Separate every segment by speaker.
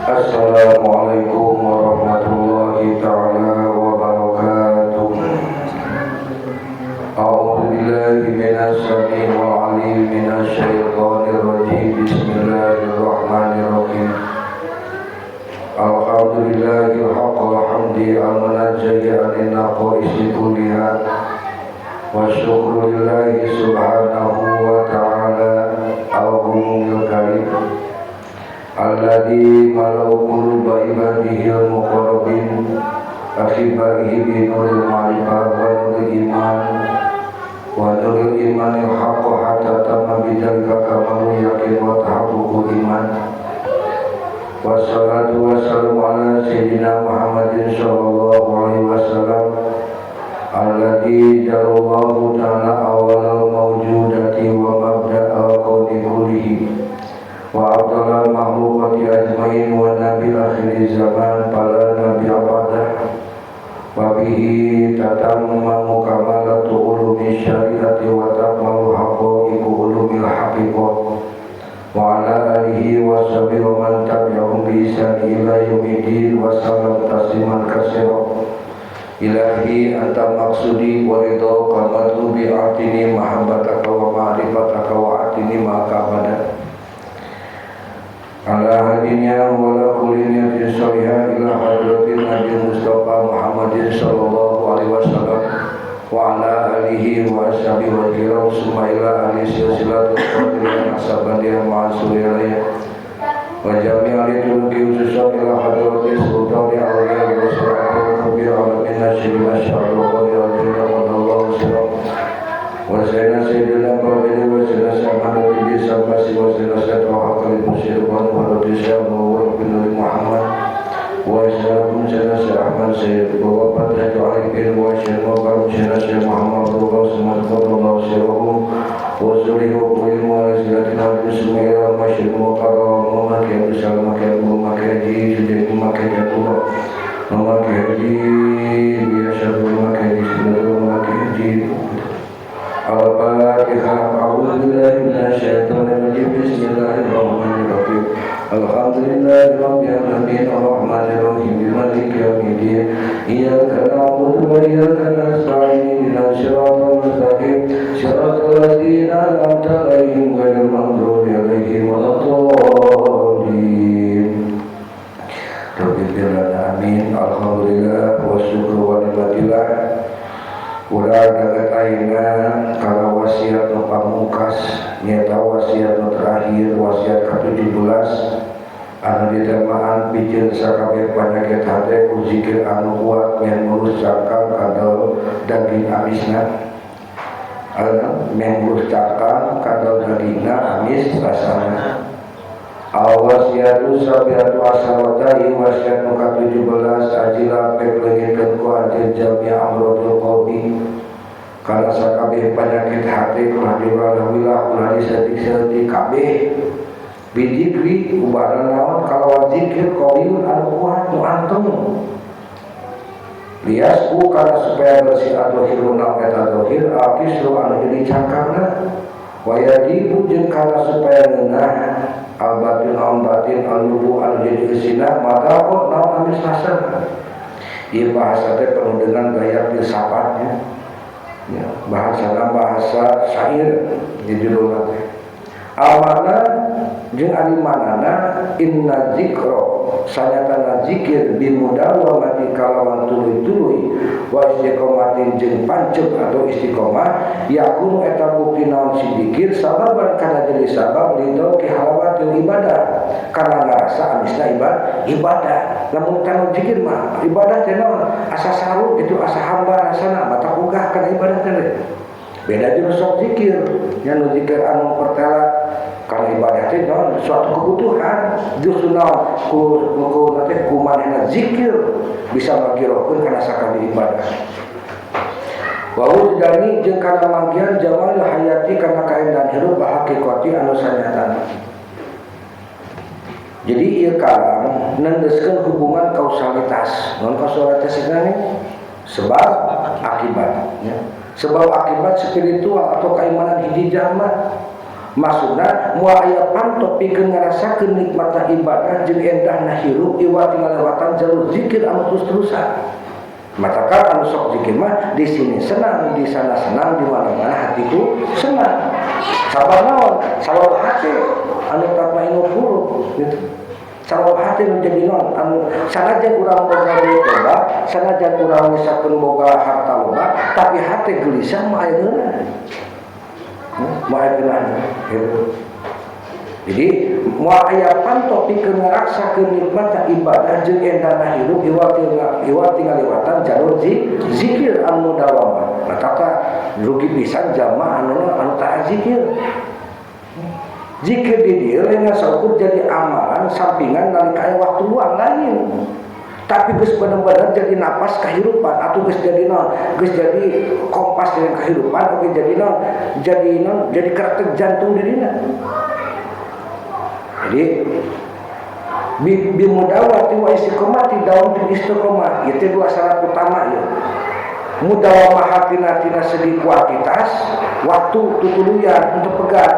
Speaker 1: Assalamualaikum warahmatullahi ta'ala wabarakatuh. A'udzu billahi minas samii'il 'aliim minasy syaithanir rajim. Bismillahirrahmanirrahim. Alhamdulillahil haqqil hamdi al-munajjahi 'anil naqaisi kulliha. Wa syukru lillahi subhanahu wa ta'ala al-ghuniyil karim alladzi mala'u quluba ibadihi al-muqarrabin akhibaihi bi nuril ma'rifah wa nuril iman wa nuril imanil haqq hatta tamma bidzalika kamalu yaqin wa tahaqququl iman. Wassalatu wassalamu ala sayyidina Muhammadin sallallahu alaihi wasallam alladzi jalallahu ta'ala awwalal mawjudati wa mabda'al kauni kullihi wa afdalal makhluqati ajmain wa nabi akhir zaman fala nabi ba'dah wa bihi tatammamu kamalatu ulumi syariati wa takmalu haqaiqu ulumil haqiqah wa ala alihi wa sahbihi wa man tabi'ahum bi ihsan ila yaumiddin wa sallam tasliman katsira. Ilahi anta maqsudi wa ridhaka matlubi atini mahabbataka wa ma'rifataka wa atini ma'aka abada. Ala hadinya wa la kulli niyatin sholihah ila hadratin Nabi Mustafa Muhammadin sallallahu alaihi wasallam wa ala alihi wa ashabihi wa kiram summa ila ahli silsilatul qadiriyah ashabandiyah ma'asuriyah wa jami'al qulubi khususan ila hadrati sultani awliya wa suratul kabir alamin nasyri masyaallah qadiriyah wa allahu sirah wa sayyidina sayyidina qadir wa sayyidina sayyidina bi sabasi wa sayyidina sayyidina haqqi musyir wa hadrati syekh wa bin Muhammad wa sayyidina sayyidina Ahmad sayyid wa fatah alaihi wa syekh wa sayyidina syekh Muhammad wa sallallahu sirruhum wa zurihu wa sayyidina bismillah masyir wa karam wa kiam salam kiam wa kiam ji wa kiam wa kiam ji biasa wa kiam ji wa kiam ji. Al-Fatihah. A'udzu billahi minasyaitonir rajim. Bismillahirrahmanirrahim. Alhamdulillahi rabbil alamin arrahmanir rahim maliki yaumiddin. Iyyaka na'budu wa iyyaka nasta'in. Ihdinas siratal mustaqim. Siratal ladzina an'amta 'alaihim ghairil maghdubi 'alaihim waladdallin. Rabbil alamin. Alhamdulillah wa syukru wa ni'matillah. Ulah daget ayeuna kana wasiat nu pamungkas nyaeta wasiat nu terakhir wasiat ka-17 anu ditemaan piceun sakabeh panyakit hate ku zikir anu kuat meh mulus cangkang kadal daging amisna anu meh mulus cangkang kadal dagingna amis rasana. Al-wasiatu sabiatu asarota wasiat nu ka-17 ajila pek leungitkeun ku anjeun jami' amrodul qalbi kana sakabeh panyakit hate ulah diwalah ulah disetik-setik kabeh bijikri ubana naon kalawan zikir qawiyun anu kuat nu anteng liasku kana supaya bersih adzahirun eta zahir al-kisru anu jadi cangkangna wayajibu jeung kana supaya ngeunah al batin al batin al lubu al jadi eusina madapun naon amis rasana. Ieu bahasa teh penuh dengan gaya filsafatnya ya, bahasana bahasa syair di judulna teh. Al makna jeung ari manana inna zikra sanyatana zikir bimudawamati kalawan tuluy-tuluy wa istiqomatin jeung pancep atau istiqomah yakunu eta bukti naon si zikir sababan kana jadi sabab lidauki halawatil ibadah kana ngarasa amisna ibadah. Lamun kana zikir mah ibadah teh naon asa saru gitu asa hamba rasana mata ugah kana ibadah teh. Beda jeung sok zikir nya nu zikir anu pertela karena ibadah teh naon suatu kebutuhan justru naon ku teh ku manehna zikir bisa ngagirohkeun kana sakabeh ibadah. Wa wujdani jeung kana manggihan jamal hayati kana kaendahan hirup hakikati anu sanyatana. Jadi ieu kalam nengeskeun hubungan kausalitas. Naon kausalitas ini? Sebab akibat ya. Sebab akibat spiritual atau keimanan hiji jalma. Maksudna moal aya panto pikeun ngarasakeun nikmatna ibadah jeung endahna hirup iwal tinggal lewatan jalur zikir anu terus-terusan. Matakan anu sok zikir mah di sini senang, di sana senang, di mana-mana hatiku senang. Sabab naon? Sabab hati anu tatmainul qulub gitu. Sabab hati nu jadi naon? Anu sanajan urang boga duit loba, sanajan urang misalkeun boga harta loba, tapi hati gelisah mah aya ngeunah. Moal aya ngeunah gitu. Jadi moal aya panto pikeun ngarasakeun nikmatna ibadah jeung endahna hirup iwal tinggal lewatan jalur zikir anu mudawamah. Nah, kata rugi pisan jamaah anu tara zikir. Zikir di dieu lain saukur jadi amalan sampingan nalika aya waktu luang lain. Tapi geus bener-bener jadi napas kehidupan atau geus jadi naon, geus jadi kompas dengan kehidupan, oke jadi naon, jadi naon, jadi karakter jantung dirina. Jadi bi mudawati wa istiqomati daun bil istiqomah itu dua syarat utama ya. Mudawamah hatina tina segi kuantitas waktu tutuluyan untuk pegat,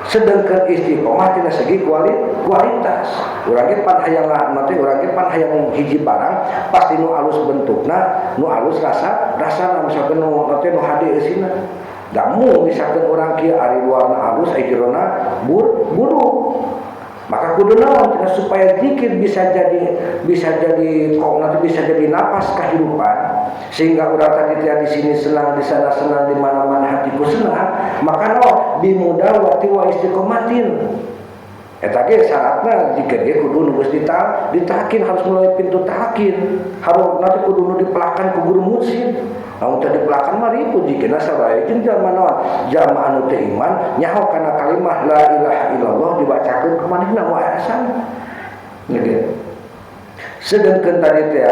Speaker 1: sedangkan istiqomah tina segi kualitas. Urang ge pan hayang nanti urang ge pan hayang hiji barang pasti nu alus bentukna, nu alus rasana, misalkan nu nanti nu hade eusina. Damu misalkan urang kieu ari luarna alus ari jerona buruk. Maka kudu naon cenah supaya zikir bisa jadi kok nanti bisa jadi napas kehidupan sehingga urang tadi di sini senang, di sana senang, di mana-mana hatiku senang, maka naon bimudawati wa istiqomatin. Eta ge syaratna zikir ge kudu nu geus ditalkin, harus melalui pintu talkin, harus nanti kudu nu dipelakan ku guru mursyid. Lamun teu dipelakan mah ripuh zikirna sabaya jeung jalma naon, jalma anu teu iman nyaho kana kalimah la ilaha illallah dibacakeun ka manehna moal rasana. Gitu. Sedangkan tadi teh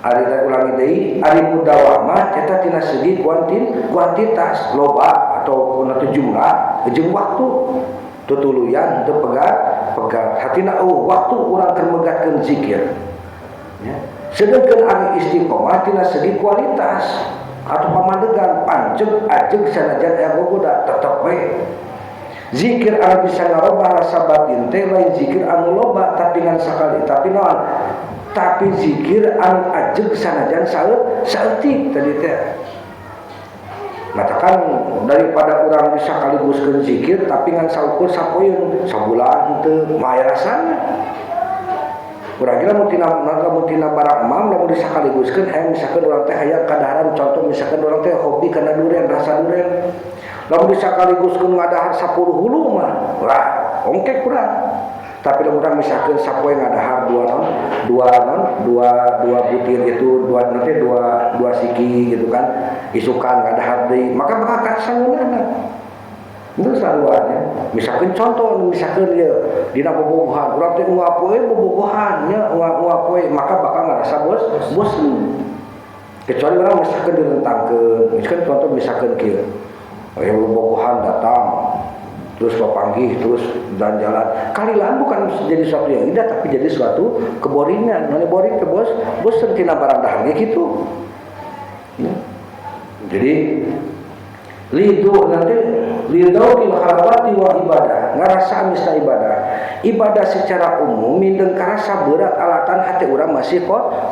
Speaker 1: ari teh ulangi deui, ari mudawamah eta tina segi kuantitas loba atau nanti jumlah jeung waktu tutuluyan teu pegat pegat hatina waktu urang keur megatkeun zikir ya. Sedangkan ari istiqomah tina segi kualitas atau pamadegan panceg ajeg sanajan aya gogoda tetep we zikir anu bisa ngarobah rasa batin teh lain zikir anu loba tapi ngan sakali, tapi naon, tapi zikir anu ajeg sanajan saeutik tadi teh. Matakan daripada urang bisa kaliguskeun zikir tapi ngan saukur sapoeun sabulan teu mah aya rasana. Urang kira mun tina lamun tina barang emam lamun disakaliguskeun hayang misalkan urang teh hayang kadaharan, contoh misalkan urang teh hobi kana durian, rasa durian, lamun disakaliguskeun ngadahar 10 hulu mah wah ongkek kurang. Tapi lamun urang misalkan sapoe ngadahar dua non dua non dua dua butir itu dua nanti dua dua siki gitu kan, isukan ngadahar deui maka bakal karasa ngeunahna. Itu saruannya. Misalkan contoh misalkan dia dina bobogohan urang teh unggal poe bobogohan nya unggal poe maka bakal ngarasa bosen. Kecuali urang misalkan direntangkeun, misalkan contoh misalkan kieu aya bobogohan datang terus papanggih terus jalan-jalan kalilan bukan jadi suatu yang indah tapi jadi suatu keboringan. None boring ke bos bosen tina barang dahar ge kitu ya. Jadi lidu nanti lidauil halawati wa ibadah ngarasa amisna ibadah ibadah secara umum mindeng karasa berat alatan hati urang masih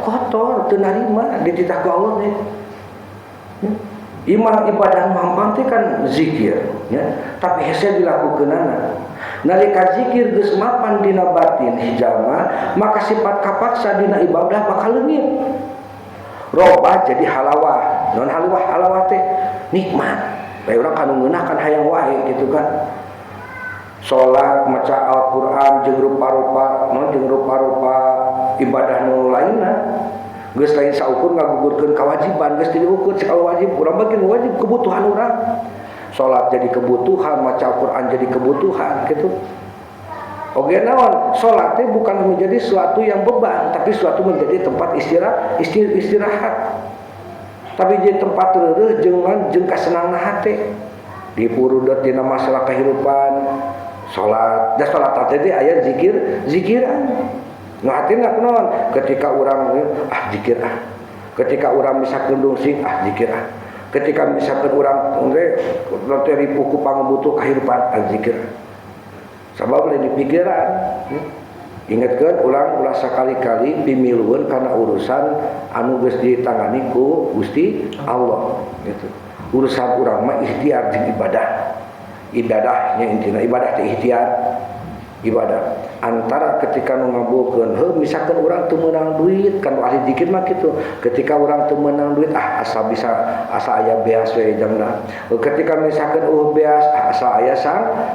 Speaker 1: kotor teu narima dititah ku Allah teh. Ya. Imah ibadah mampang teh kan zikir ya, tapi hese dilakukeunana. Nalika zikir geus mapan dina batin hijama maka sifat kapaksa dina ibadah bakal leungit. Robah jadi halawah. Non halawah, halawah teh nikmat. Bae urang kanu ngeunah kan hayang wae gitu kan. Salat, maca Al-Qur'an jeung rupa-rupa, non jeung rupa-rupa ibadah nu lainna. Geus lain saukur ngagugurkeun kewajiban, geus diukur sakal wajib, urang bagi wajib kebutuhan urang. Salat jadi kebutuhan, maca Al-Qur'an jadi kebutuhan gitu. Oke naon, salat teh bukan menjadi suatu yang beban, tapi suatu menjadi tempat istirahat. Tapi jadi tempat reureuh jeung jeung kasenangna hate. Dipurudot dina masalah kehidupan, salat, da salat teh aya zikir, zikiran. Nu hatina kunaon? Ketika urang ah zikir ah. Ketika urang bisa kendung sing ah zikir ah. Ketika misalkan urang teh ripuh ku pangabutuh kahirupan, azikir. Sabab lain di pikiran ya. Ingatkeun ulang, ulah sakali-kali pimilueun kana urusan anu geus ditangani ku Gusti Allah gitu. Urusan urang mah ikhtiar jeung ibadah. Ibadahnya intina ibadah teh ikhtiar ibadah. Antara ketika nu ngabulkeun heuh misalkan urang teu meunang duit kan ahli zikir mah kitu. Ketika urang teu meunang duit, ah, asa bisa, asa aya beas we jangna. Ketika misalkan eueuh beas, ah, asa aya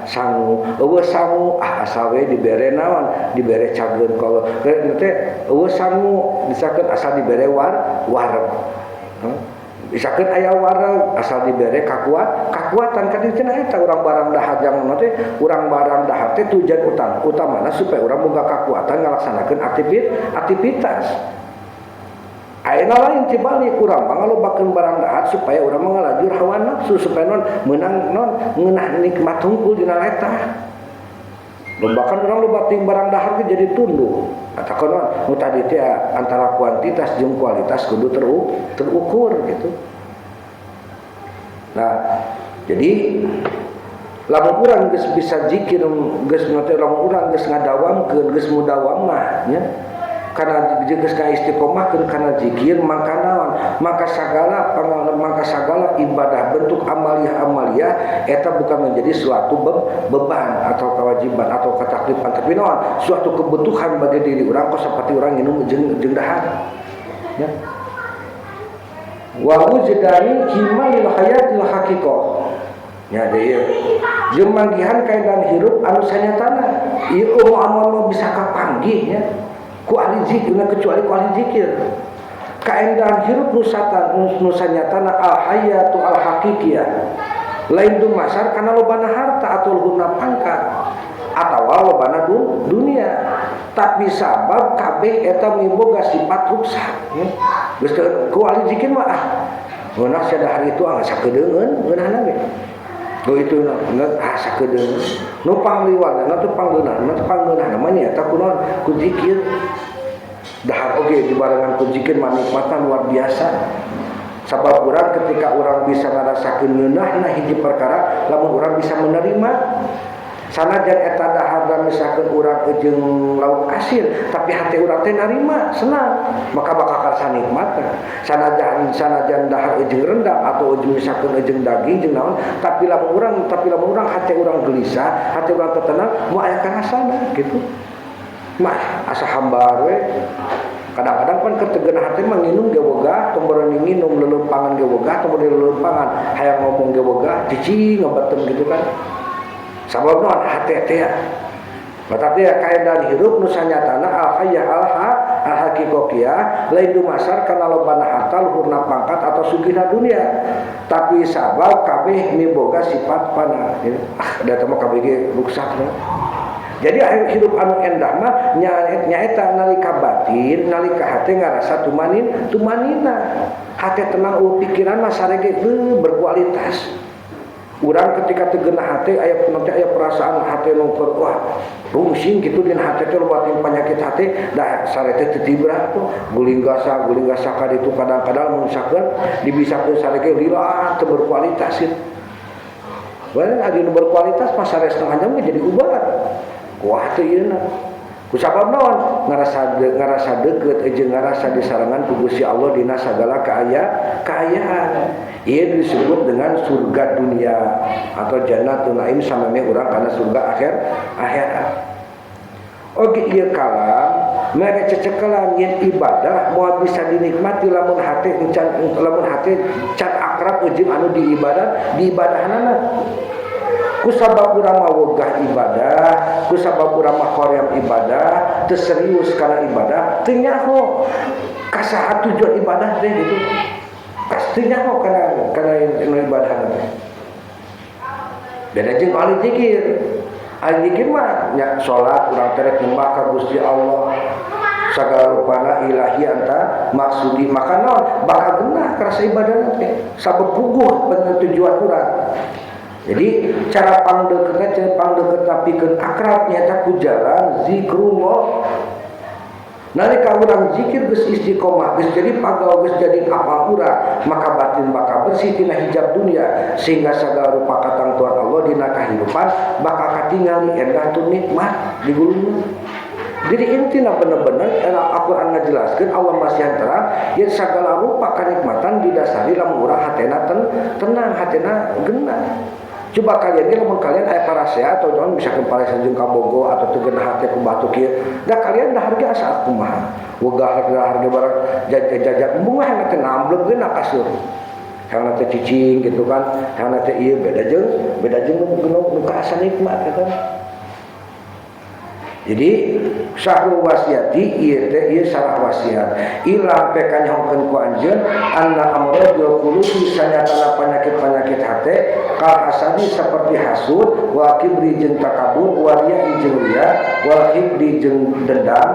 Speaker 1: sangu. Eueuh sangu, ah, asa we dibere naon, dibere cageun. Kalau teh eueuh sangu, misalkan asa dibere wareg. Misalkan aya wareg, asal dibere kakuatan kan cenah eta urang barang dahar jang teh, urang barang dahar teh tujuan utamana supaya urang boga kakuatan ngalaksanakeun aktivitas. Ayeuna lain tibalik, urang mah ngalobakeun barang dahar supaya urang mah ngalajur hawa nafsu supaya non meunang non ngeunah nikmat hungkul dina letah. Bahkan orang loba ting barang dahar ge jadi tunduk. Katakan non nu tadi teh antara kuantitas jeung kualitas kudu terukur gitu. Nah, jadi lamun urang geus bisa zikir, geus teh lamun urang geus ngadawamkeun, geus mudawamah nya, kana geus ngaistiqomahkeun kana zikir, maka naon, maka sagala pengalaman, maka sagala ibadah bentuk amaliyah-amaliyah eta bukan menjadi suatu beban atau kewajiban atau ketaklifan, tapi naon, suatu kebutuhan bagi diri urang kok seperti urang minum jeung dahar ya. Wa wujdani kimalil hayatil haqiqah ya, deui jeung manggihan kaedan hirup anu sanyatana ieu amal bisa kapanggih nya ku ahli zikir, kecuali ku ahli zikir. Kaendahan hirup nu sanyatana al hayatu al haqiqiyah lain dumasar kana lobana harta atau luhurna pangkat atawa lobana dunia, tapi sabab kabeh eta miboga sifat ruksak ya. Geus ku ahli zikir mah, ah, ngeunah sia dahar itu, ah, sakedeungeun ngeunahna ge. Nu itu ah, sakedeungeun nu pangliwarna teh panggeunahna teh panggeunahna namanya eta kunaon, ku zikir. Dahar oge dibarengan ku zikir mah nikmatna luar biasa. Sabab urang ketika urang bisa ngarasakeun ngeunahna hiji perkara lamun urang bisa menerima sanajan eta dahar misalkan urang jeung lauk asin, tapi hati urang teh narima senang, maka bakal karasa nikmatna. Sanajan dahar jeung rendang atau jeung misalkan jeung daging jeung naon, tapi lamun urang hati urang gelisah, hati urang tenang, moal aya karasana gitu mah, asa hambar we. Kadang-kadang kan ketegeuna hati mah nginum ge wegah, tong barani nginum, leuleumpangan ge wegah, tong barani leuleumpangan, hayang ngomong ge wegah, cicing ngebetem gitu kan. Sabab naon, hati teh ya. Mata teh kaedan hirup nu sanyatana al hayyah al ha al haqiqiyah lain dumasar kana lobana harta, luhurna pangkat atau sugihna dunia, tapi sabab kabeh miboga sifat fana. Ah, da mah kabeh ge ruksak. Jadi akhir hidup anu endah mah nyaeta nalika batin, nalika hati ngarasa tumanin, tumanina. Hati tenang, pikiran mah sarege berkualitas. Urang ketika teu hati aya nanti aya perasaan hati nu keur wah rungsing gitu dina hati teh, loba penyakit hati dah sare teh teu tibra tuh, guling gasa guling gasa ka ditu. Kadang-kadang mun misalkeun dibisakeun sare ge lila, teu berkualitas gitu. Wah, adi nu berkualitas pas sare setengah jam jadi ubar. Kuah teu ieu. Kusabab naon? Ngarasa deukeut jeung ngarasa disarengan ku Gusti Allah dina sagala kaayaan. Ieu disebut dengan surga dunia atau jannatul naim sameme urang kana surga akhirat. Oke, ieu kalam mere cecekelan yen ibadah moal bisa dinikmati lamun hate encan, lamun hate can akrab jeung anu diibadah diibadahanana. Kusabab urang mah wegah ibadah, kusabab urang mah hoream ibadah, teu serius kana ibadah, teu nyaho kasaha tujuan ibadah teh gitu. Teu nyaho kana anu ibadah teh. Beda jeung ahli zikir. Ahli zikir mah nya salat urang teh rek nyembah ka Gusti Allah sagala rupana ilahi anta maksudi, maka naon, bakal genah kerasa ibadah teh sabab puguh tujuan urang. Jadi cara pangdeukeutna, cara pangdeukeutna pikeun akrab nyaeta ku jalan zikrullah. Nalika urang zikir geus istiqomah, geus jadi pagawe, geus jadi apal urang, maka batin bakal bersih tina hijab dunia sehingga sagala rupa katangtuan Allah dina kahirupan bakal katingali endah tur nikmat di guluna. Jadi intina bener-bener Al-Quran ngajelaskeun, Allah masih terang yen sagala rupa kanikmatan didasari lamun urang hatena tenang, hatena genah. Coba kalian ini, lamun kalian aya parasea atau jangan misalkan parasea jeung kabogo atau teu genah hate ku batu kieu, da kalian dah harga asa kumaha wegah rek harga barang jajan-jajan bunga teh nambleug ge na kasur. Hayang teh cicing gitu kan, hayang teh ieu beda jeung nu kaasa nikmat gitu kan. Jadi syarhul wasiati ieu teh ieu syarah wasiat. Ilang peka nyahokeun ku anjeun anna amradul qulubi sanyatana penyakit-penyakit hate kal hasadi seperti hasud wa kibri jeung takabur wa riya jeung riya wal hibdi jeung dendam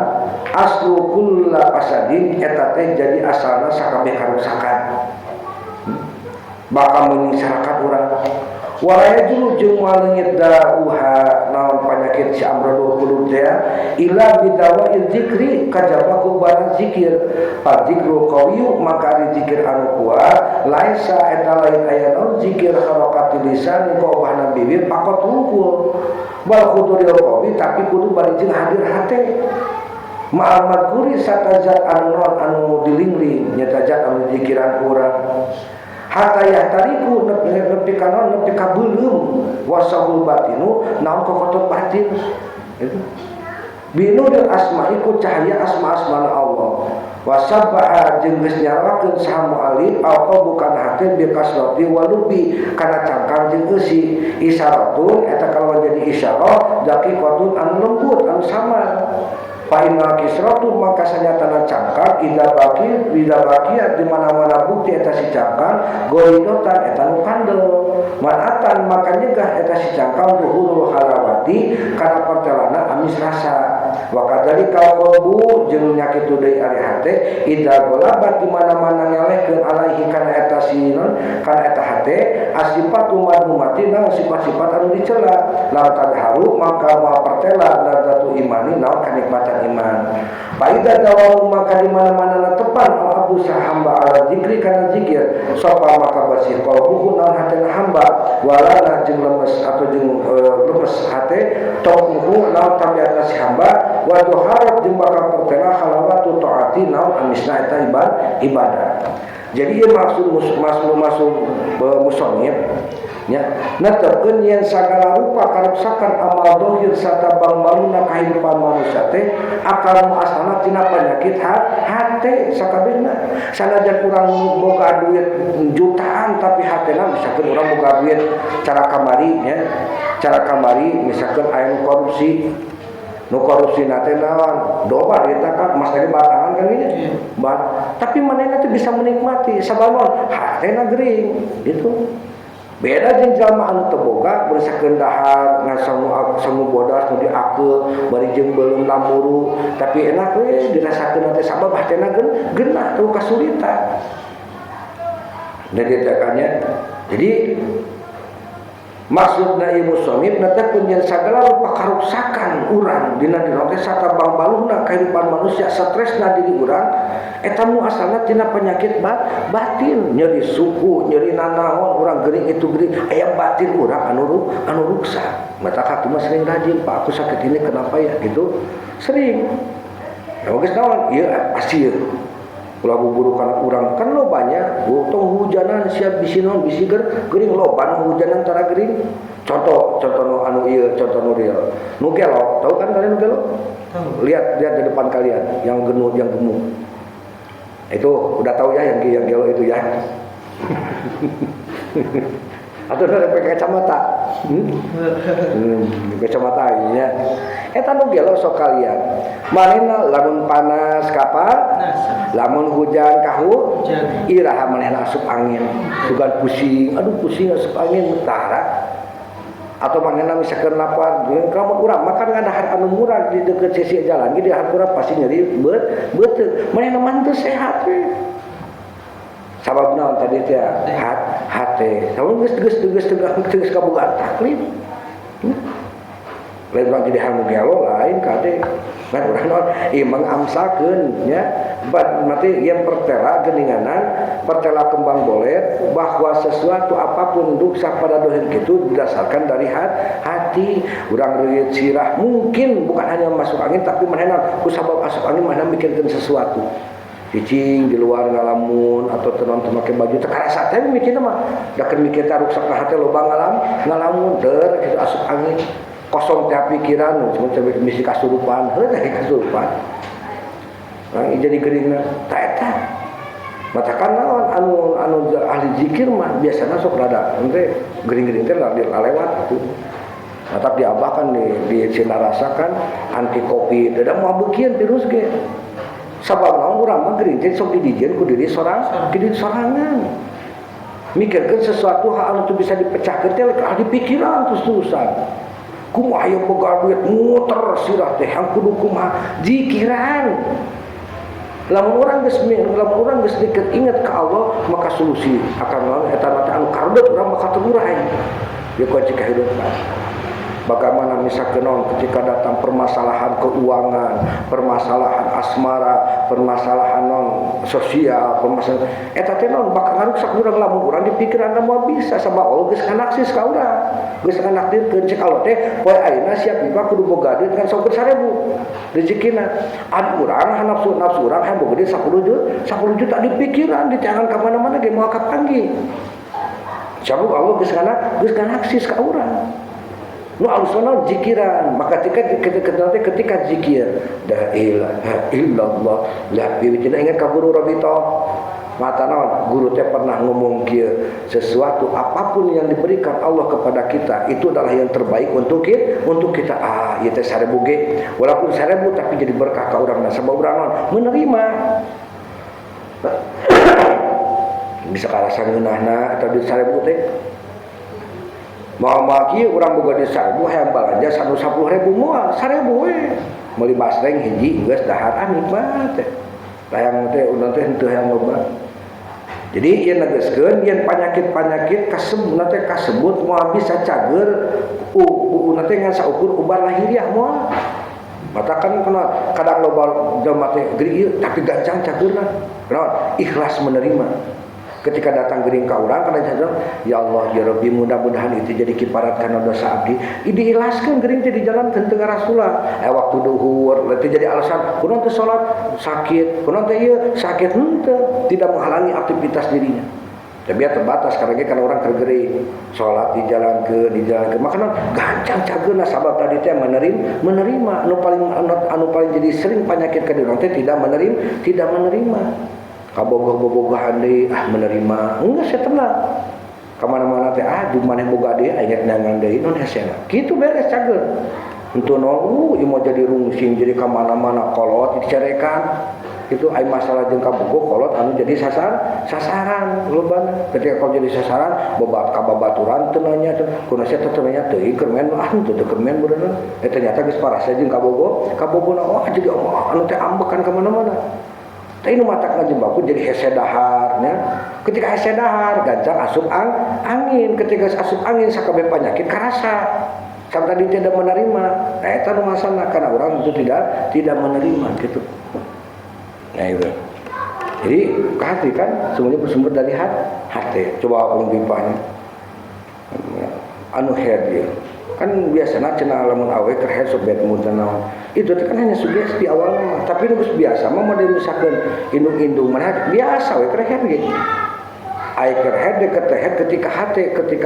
Speaker 1: aslu kulla fasadin eta teh jadi asalna sakabeh karuksakan. Bakal menyingsarakan urang. Walaya julu jeung maleungit dauha naon penyakit si amradul qulub teh ila bidawa zikri kajaba ku barang zikir. Fadzikru qawiyyu maka ari zikir anu kuat laisa eta lain aya naon zikir harokati lisan ku obahna bibir pakot hungkul wal huduril qawi tapi kudu bari jeung hadir hate ma'al madhkuri sarta zat anu naon anu dilingling nyata zat anu zikiran urang hatta yahtariku nepi ka naon nepi ka beuleum wasahul batinu naon kokotot batin itu binuril asma'i ku cahaya asma-asmana Allah wasabbaha jeung geus nyarawakeun saha mu'alif au bukan hate bi kasrati walubi kana cangkang jeung eusi isyaratun eta kalawan jadi isyarah daqiqatun anu lembut anu samar. Fa inna kisratu maka sanyatana cangkang ida baki ida bakiat di mana-mana bukti eta si cangkang golidotan eta nu kandel manatan maka nyegah eta si cangkang duhurul halawati kana pertelana amis rasa wa kadzalika qalbu jeung nya kitu deui ari hate ida golabat di mana-mana ngelehkeun alaihi kana eta si non kana eta hate asifatu madmumati naon sifat-sifat anu dicela lam tadharu maka moal pertela ladzatu imani naon kanikmatan iman. Faida dawamu maka di mana-mana tepan al abdu hamba ala zikri kana zikir sopa maka bersih qalbuhu naon hatena hamba walana jeung lemes atau jeung lemes hate tokuhu naon tabiatna si hamba wa duharat jeung bakal pertela halawatu taati naon amisna eta ibadah. Jadi ieu maksud masuk musonib nya netepkeun yen sagala rupa karuksakan amal dohir sarta bangbaluna kahirupan manusia teh akal asalna tina penyakit hate sakabehna. Sanajan urang boga duit jutaan tapi hatena misalkan urang boga duit cara kamari nya, cara kamari misalkan aya nu korupsi, nu korupsi na teh naon doba eta kan mas tadi batangan kan ini tapi manehna teh bisa menikmati sabab hatena gering gitu. Beda jeung jalma anu teu boga beursakeun dahar ngasangu sangu bodas nu diakeul bari jeung beuleum lamuru tapi enak we dirasakeun teh sabab hatena geunah teu kasulitan. Jadi tekannya jadi maksudna ieu musonib netepkeun yen sagala rupa karuksakan urang dina dina teh sarta bangbaluhna kahirupan manusia stresna diri urang eta nu asalna tina penyakit batin nyeri suku nyeri nanaon urang gering itu gering aya batin urang anu ruksak. Mata aku mah sering rajin Pak aku sakit ini kenapa ya gitu sering ya geus naon ieu pasti ieu ulah buburu kana urang kan lobanya tong hujanan siap bisi naon bisi gering loba nu hujanan tara gering. Contoh contoh nu anu ieu contoh nu real nu gelo tahu kan kalian nu gelo? Lihat lihat di depan kalian yang genut yang gemuk itu udah tahu ya yang gelo itu ya. Atau udah pakai kacamata. Kacamata ini ya. Eta nu gelo sok kalian. Manehna lamun panas kapal, lamun hujan kahu, iraha manehna asup angin. Sugan pusing, aduh pusing asup angin tara. Atau manehna misalkan lapar, kamu urang makan ngadahar anu murah di deket sisi jalan, di dahar kurang pasti nyeri beuteung. Manehna mah teu sehat we. Sabab naon tadi teh hate. Sabab geus geus geus geus kabogaan taklif. Lain urang jadi hayang gelo lain kade. Kan urang naon ieu mengamsakeun nya. Berarti yang pertela geninganan, pertela kembang boleh bahwa sesuatu apapun ruksak pada dohir itu didasarkan dari hati. Urang reuyeut sirah mungkin bukan hanya masuk angin tapi manehna ku sabab asup angin manehna mikirkeun sesuatu. Cicing di luar ngalamun atau tenon teu make baju teu karasa teh mikirna mah da keur mikir teh ruksak na hate loba ngalamun der kitu asup angin kosong teh pikiran cuma teh misi kasurupan heuh teh kasurupan. Nah, jadi geuringna ta eta. Matakan naon anu ahli zikir mah biasana sok rada ente gering-gering teh lewat gitu. Matak diabahkan di Cina rasakan anti kopi, da moal beukian virus ge. Sabab naon urang mah gering teh sok didijieun ku diri sorang, diri sorangan. Mikirkeun sesuatu hal anu teu bisa dipecahkeun teh di pikiran terus-terusan. Kumaha aya boga duit muter sirah teh hang kudu kumaha zikiran. Lamun urang geus deket inget ka Allah maka solusi akan naon eta mah anu karudet urang maka terurai. Ieu kunci kehidupan. Bagaimana misalkan naon ketika datang permasalahan keuangan, permasalahan asmara, permasalahan non sosial, permasalahan eta teh naon bakal ngaruksak urang lamun urang di pikiran moal bisa sabab Allah geus nganaksis ka urang. Geus nganakdirkeun cek Allah teh poe ayeuna siap pipa kudu boga duit kan sok 1000 rezekina. An urang nafsu urang hayang boga duit 10 juta, 10 juta di pikiran diteangan ka mana-mana ge moal kapanggih. Sabab Allah geus nganaksis ka urang. Nu alusna zikiran, maka ketika zikir la ilaha illallah la biwicina ingat ka guru Rabito. Mata naon guru teh pernah ngomong kieu, sesuatu apapun yang diberikan Allah kepada kita itu adalah yang terbaik untuk kita. Ah ieu teh 1000 ge walaupun 1000 tapi jadi berkah ka urang sabab urang naon menerima. Bisa karasa ngeunahna eta duit 1000 teh. Mau kieu urang boga duit 1000 hayang balanja sanu 10.000 moal 1000 we. Meuli basreng hiji geus dahar ah nikmat teh. Hayang teh urang teh henteu hayang loba. Jadi ieu negeskeun yen panyakit-panyakit kasebut teh kasebut moal bisa cager u teh ngan saukur ubar lahiriah moal. Matakan kena kadang loba jelema teh gering ieu tapi gancang cageurna. Kunaon? Ikhlas menerima. Ketika datang gering ka urang kana jajan, ya Allah ya Rabbi mudah-mudahan itu jadi kiparat kana dosa abdi. Diikhlaskeun gering teh di jalan teu ngarasulah. Waktu duhur teh jadi alasan kunaon teh salat sakit, kunaon teh ieu sakit henteu, tidak menghalangi aktivitas dirinya. Tapi ya terbatas karena ge kana urang keur gering, salat dijalankeun, dijalankeun. Makana gancang cageurna sabab tadi teh menerima anu paling jadi sering penyakit ka urang teh tidak menerima. Kabogoh-bogohan deui ah menerima enggak saya tenang kemana-mana teh ah di maneh boga deui aing neangan deui non hesena kitu beres cager henteu naon ieu mah jadi rungsing jadi kamana-mana kolot dicarekan itu ai masalah jeung kabogoh kolot anu jadi sasaran lobana ketika kau jadi sasaran bebat kababaturan teu nanya teh kunaon sia teh nanya teuing keur main ah henteu teu keur main beureunan ternyata geus parasa jeung kabogoh kabogohna oh jadi anu teh ambekan kamana-mana. Tapi nu matak ngajebakku jadi hese dahar nya. Ketika hese dahar gancang asup angin, ketika asup angin sakabeh penyakit karasa. Sampai tadi tidak menerima. Nah eta nu masalah karena orang itu tidak menerima gitu. Nah itu. Jadi hati kan semuanya bersumber dari hati. Coba urang pipahnya. Anu head ieu. Kan biasana cenah lamun awe keur head sok bad mood naon. Itu teh kan hanya sugesti awalna mah, tapi nu geus biasa mah model misalkan indung-indung mana biasa we keur head ge. Ai keur head deket teh head ketika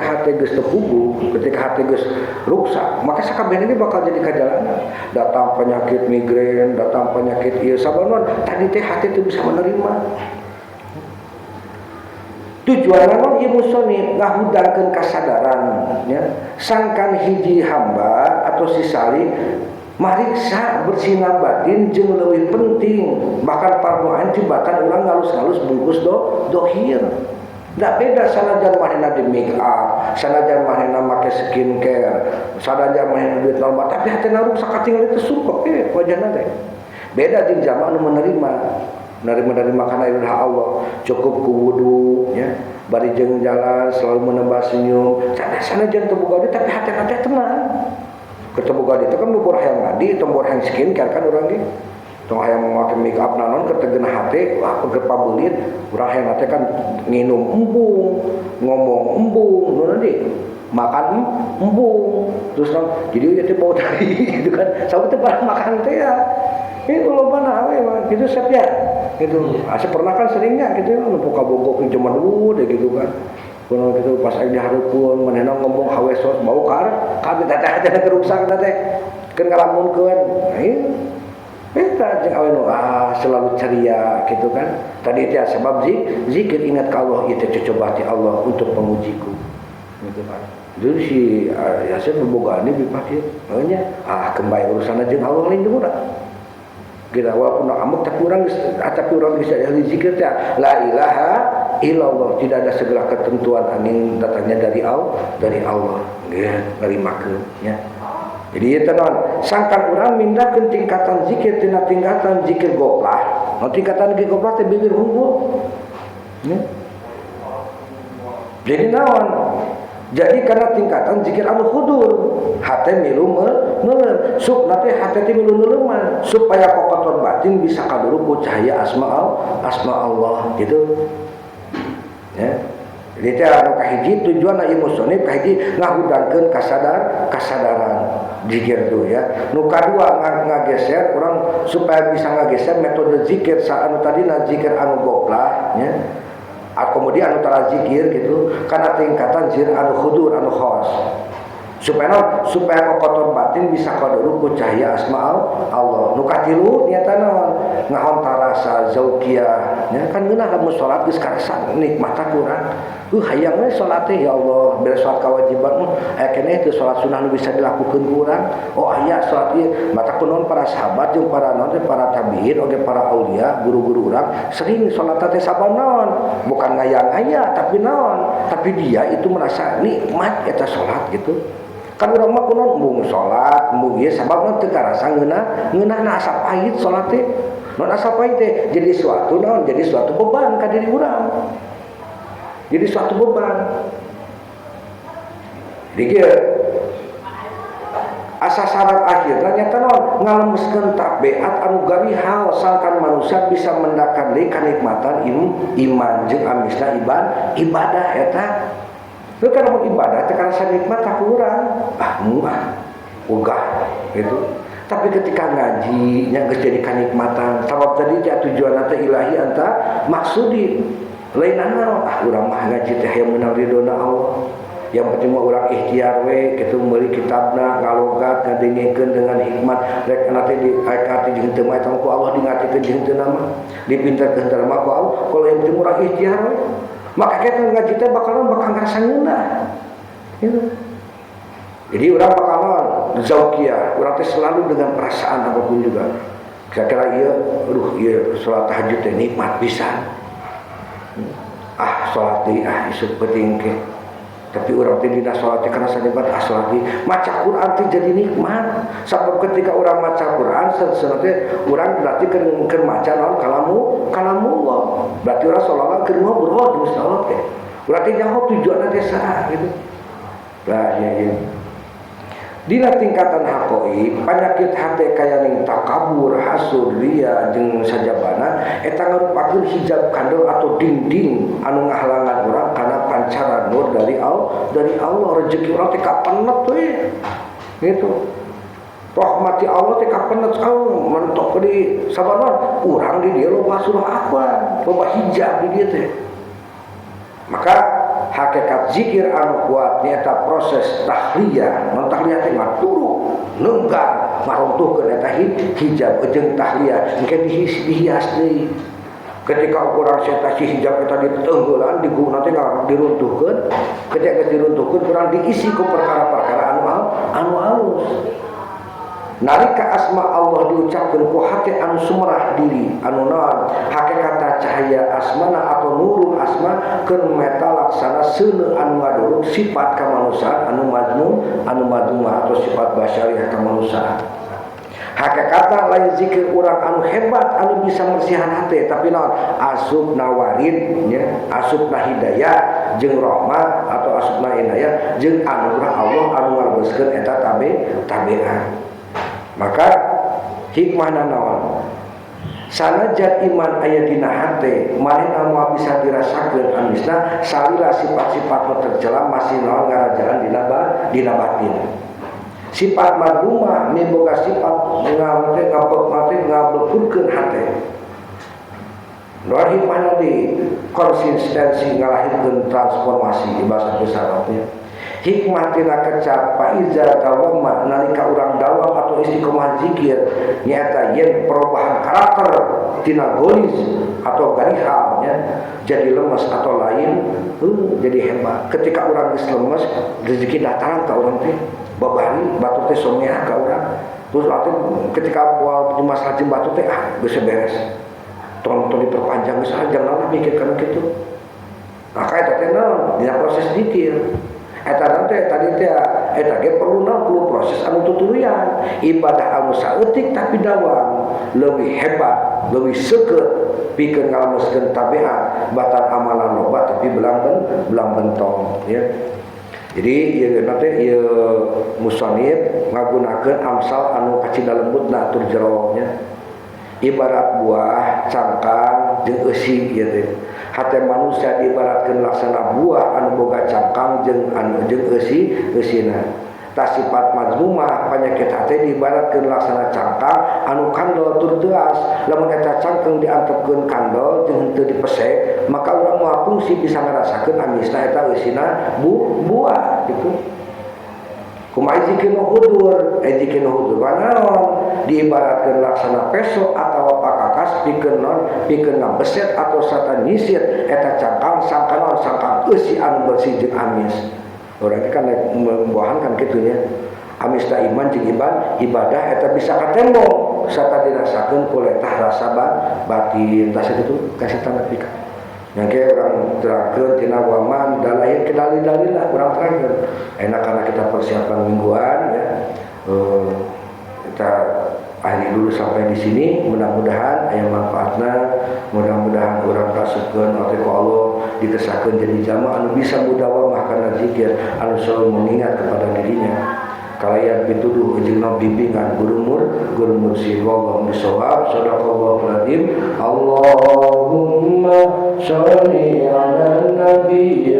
Speaker 1: hate geus teu puguh, ketika hate geus ruksak, maka sakabehna ge bakal jadi kajalanan. Datang penyakit migrain, datang penyakit ieu sabanon, tadi teh hate teu bisa menerima. Tujuan naon ieu musonif ngahudangkeun kasadaran nya sangkan hiji hamba atau si salik mariksa bersihna batin jeung leuwih penting bahkan parduan tibatan urang ngalus-ngalus bungkus dohir. Da beda sanajan manehna di make up, sanajan manehna make skincare, sanajan manehna duit loba tapi hatena ruksak katingal itu sumpek we wajahna teh. Beda jeung jalma anu menerima menerima kana ridha Allah, cukup ku wudu nya, bari jeung jalan selalu menebas senyum, sanajan teu boga duit tapi hatena teh tenang. Ketemu itu kan bubur hayang mandi, tong bubur hayang skincare kan urang ge. Tong hayang make make up naon keur teu geunah hate, wah keur pabelit, urang hayang teh kan nginum embung, ngomong embung, nu deui makan embung, terus naon jadi ieu teh bau tai gitu kan. Sabab teh barang makan teh ya. Itu loba na we mah gitu sep ya. Gitu. Asa pernah kan seringnya gitu nu kabogoh zaman dulu deh gitu kan. Kuno gitu pas aing dihareupeun manehna ngomong hawesos bau kar kabeh teh teh keruksak teh keun ngalamunkeun. Nah ieu eta jeung awe nu selalu ceria gitu kan. Tadi teh sebab zikir ingat ka Allah ieu teh cocoba ti Allah untuk mengujiku. Gitu kan. Dulu si Yasin bobogaan dipake nya kembali urusan jeung Allah lain jeung urang. Kita walaupun ambek tapi urang bisa ahli zikir teh la ilaha illallah, tidak ada segala ketentuan angin datangnya dari Allah, dari Allah nggih narimakeun nya. Jadi ieu teh naon sangkan urang mindahkeun tingkatan zikir tina tingkatan zikir goplah. Nah, tingkatan zikir goplah teh bibir hungkul nya. Jadi naon? Jadi karena tingkatan zikir anu hudur, hate milu meuleum, sup nanti hate teh milu neuleuman supaya kokotor batin bisa kaduruk ku cahaya asma Allah gitu. Ya. Jadi teh anu kahiji tujuan ieu musonif kahiji ngahudangkeun kasadaran zikir tuh ya. Nu kadua ngageser urang supaya bisa ngageser metode zikir sa anu tadina zikir anu goplah nya. Kemudian anu tara zikir gitu karena tingkatan zikir anu hudur anu khos supaya naon supaya kokotor batin bisa kaduruk ku cahaya asma Allah. Nu katilu nyata naon ngahon tarasa zauqiyah nya kan ngeunah lamun salat geus karasa nikmat kurang hayang we salat teh ya Allah beres salat kewajiban aya keneh teu salat sunah nu bisa dilakukeun ku urang. Oh aya salat ieu mata kunaon para sahabat jeung para naon teh para tabiin oge para aulia guru-guru urang sering salat teh sabab naon bukan ngayang-ngaya tapi naon tapi dia itu merasa nikmat eta salat gitu. Kan urang mah kunaon embung salat embung ieu sabab naon teu karasa ngeunah ngeunahna asa pahit salat teh naon asa pahit teh jadi suatu naon jadi suatu beban ka diri urang. Jadi suatu beban. Jadi asa syarat akhirnya nyata naon ngalemeskeun tabiat anu garihal sangkan manusia bisa mendakan deui kanikmatan iman jeung amisna ibadah eta. Lu kan mun ibadah teh karasa nikmat tak kurang. Ah muah ogah gitu. Tapi ketika ngaji nya geus jadi kanikmatan sabab tadi teh tujuanna teh ilahi anta maksudi lain naon urang mah ngaji teh hayang meunang ridona Allah. Yang penting mah urang ikhtiar we kitu meuli kitabna ngalogat ngadengekeun dengan hikmat rek nanti di rek ati jeung teu mah eta ku Allah dingatikeun jeung teu nama dipinterkeun teu mah ku Allah kalau yang penting urang ikhtiar we. Maka kita ngaji teh bakalan bakal ngarasa ngeunah gitu. Jadi urang bakalan zauqiyah, urang teh selalu dengan perasaan apapun juga. Kira-kira ieu aduh ieu salat tahajud teh nikmat pisan. Ah salat deui ah isuk peuting ke. Tapi urang teh dina salat teh karasa nikmat ah salat deui. Maca Quran teh jadi nikmat. Sabab ketika urang maca Quran sanesna teh urang berarti keur maca naon kalamullah. Berarti urang seolah-olah keur ngobrol jeung Gusti Allah teh. Berarti nyaho tujuanna teh saha gitu. Lah iya iya. Dina tingkatan hakoi penyakit hate kaya ning takabur, hasud, ria jeung sajabana eta ngarupakeun hijab kandel atau dinding anu ngahalangan urang kana pancaran nur dari Allah, dari Allah rezeki urang teh kapenet we. Gitu. Rahmati Allah teh kapenet oh, mentok di sababan urang di dieu loba surah akwan, loba hijab di dieu teh. Maka hakikat zikir anu kuat nyata proses tahliyah, non tahliyah teh ngaturu, nenggar, ngaruntuhkeun eta hijab jeung tahliyah engke dihias deui. Ketika ukuran seta si hijab eta diteunggelan diguna teh diruntuhkeun, ketika geus diruntuhkeun kurang diisi ku perkara-perkara anu alus. Nalika asma Allah diucapkeun ku hati anu sumerah diri, anu naon hakikata cahaya asmana atau nurul asma keur meta laksana seuneu anu ngaduruk sifat kamanusiaan anu mazmum, anu madmumah atau sifat basyariah kamanusiaan. Hakikatna lain zikir urang anu hebat anu bisa mersihan hati, tapi naon, asupna warid nya, asupna hidayah jeung rahmat atau asupna inayah jeung anugerah Allah anu ngaleungseun eta tabiat. Maka hikmahna naon? Sanajan iman aya dina hate, manehna moal bisa dirasakeun amisna salila sifat-sifat nu tercela masih naon, ngarajaan dina batin. Sifat madzmumah miboga sifat ngawete ngapek mate ngablekurkeun hate. Doa hikmahna di konsistensi ngalahirkeun transformasi bahasa besarnya. Hikmah tina kecap faiza dawama, nalika urang dawam atau istiqomah zikir, nyata yen perubahan karakter tina golis atau garihal nya jadi lemes atau lain, jadi hebat. Ketika urang geus lemes, rezeki datang ka urang teh, babari batur teh somea ka urang. Terus atuh ketika buat di masalah jeung batur teh, ah, geus beres, tong tong diperpanjang, geus ah, jangan mikir kana kitu. Maka eta teh naon, dina proses zikir eta teh tadi teh, eta ge perlu naon, perlu proses anu tutuluyan. Ibadah anu saeutik tapi dawam leuwih hebat, leuwih seukeut pikeun ngalemeskeun tabiat batan amalan loba tapi belang bentong ya. Jadi ieu nanti ieu musonib ngagunakeun amsal anu kacida lembutna tur jero nya, ibarat buah cangkang jeung eusi ieu teh. Hate manusia diibaratkeun laksana buah anu boga cangkang jeung anu jeung eusi eusina. Tah, sifat mazmumah penyakit hate diibaratkeun laksana cangkang anu kandel tur teuas. Lamun eta cangkang diantepkeun kandel jeung henteu dipesek, maka urang moal fungsi bisa ngarasakeun amisna eta eusina buah gitu. Kumaha zikir nu hudur? Zikir nu hudur naon, diibaratkeun laksana peso atawa pakakas pikeun non, pikeun ngabeset atau sarta nyisir eta cangkang sangkan naon, sangkan eusi anu bersih jeung amis. Urang teh kan buahan kan kitu nya, amisna iman jeung ibadah eta bisa katembong sarta dirasakeun ku letah rasa batin. Tah, sakitu kasih tanda pika yang ke urang terangkeun tina waman dan lain ke dalil-dalil lah urang terangkeun. Enak karena kita persiapan mingguan ya. Kita akhiri dulu sampai di sini. Mudah-mudahan aya manfaatna, mudah-mudahan urang kasupkeun oleh ku Allah, dikesakeun jadi jamaah anu bisa mudawamah kana zikir, anu selalu mengingat kepada dirinya kalayan pituduh jeung bimbingan guru mursyid. Wallahu bishawab. Sadaqallahul azim. Allahumma sholli ala nabi.